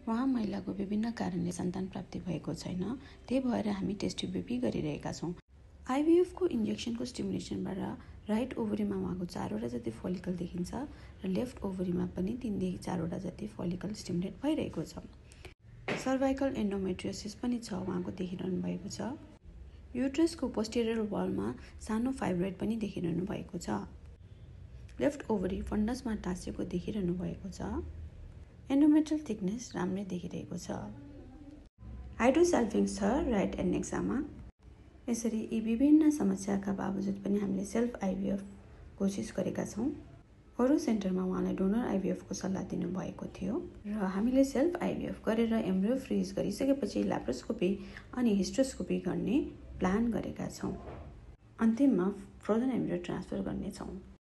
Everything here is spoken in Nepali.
उहाँ महिलाको विभिन्न कारणले सन्तान प्राप्ति भएको छैन, त्यही भएर हामी टेस्ट ट्युब बेबी गरिरहेका छौँ। आइभीएफको इन्जेक्सनको स्टिमुलेसनबाट राइट ओभरीमा उहाँको 4वटा जति फोलिकल देखिन्छ र लेफ्ट ओभरीमा पनि 3 देखि 4वटा जति फोलिकल स्टिमुलेट भइरहेको छ। सर्भाइकल एन्डोमेट्रियोसिस पनि छ, उहाँको देखिरहनु भएको छ। युट्रसको पोस्टेरियर वलमा सानो फाइब्रोइड पनि देखिरहनु भएको छ। लेफ्ट ओभरी फन्डसमा टाँसेको देखिरहनु भएको छ। एन्डोमेट्रियल थिकनेस राम्रै देखिरहेको छ। हाइड्रोसेल्फिङ्स छ राइट एन्नेक्सामा। यसरी यी विभिन्न समस्याका बावजुद पनि हामीले सेल्फ आइभीएफ कोसिस गरेका छौँ। अरू सेन्टरमा उहाँलाई डोनर आइभीएफको सल्लाह दिनुभएको थियो र हामीले सेल्फ आइभीएफ गरेर एम्ब्रियो फ्रिज गरिसकेपछि ल्याप्रोस्कोपी अनि हिस्ट्रोस्कोपी गर्ने प्लान गरेका छौँ। अन्तिममा फ्रोजन एम्ब्रियो ट्रान्सफर गर्नेछौँ।